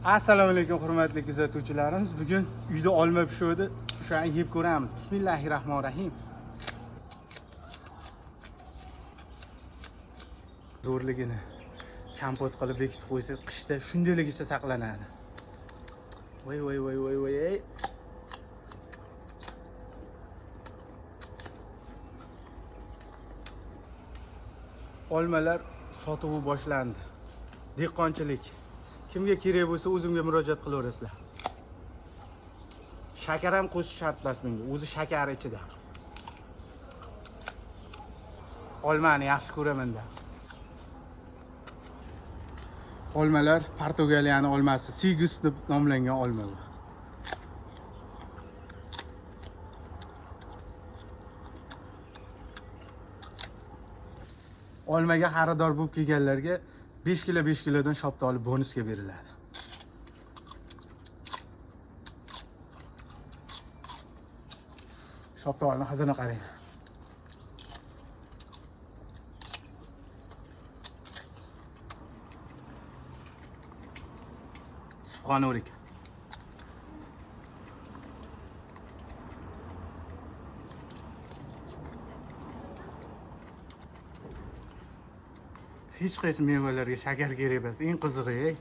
Assalomu alaykum hurmatli kuzatuvchilarimiz. Bugun uyda olma pishirdi. O'shani yeb ko'ramiz. Bismillahirrohmanirrohim. Zo'rligini kompot qilib bekitib qo'ysangiz, qishda shundayligicha saqlanadi. Voy voy voy voy voy. Ey. Olmalar sotuvi boshlandi. Dehqonchilik. Kimga kerak bo'lsa o'zimga murojaat qilaverasizlar. Shakar ham qo'shish shart emas bunga, o'zi shakar ichida. Olmani yaxshi ko'raman-da. Olmalar Portugaliyaning olmasi, Sigus deb nomlangan olma bu. Olmaga xaridor bo'lib kelganlarga 5 kilo 5 kilodan shaftoli bonusga beriladi. Shaftolini hidini qarang. Subhanorik. Hech qaysi mevalarga shakar kerak emas. Eng qizig'i, ey.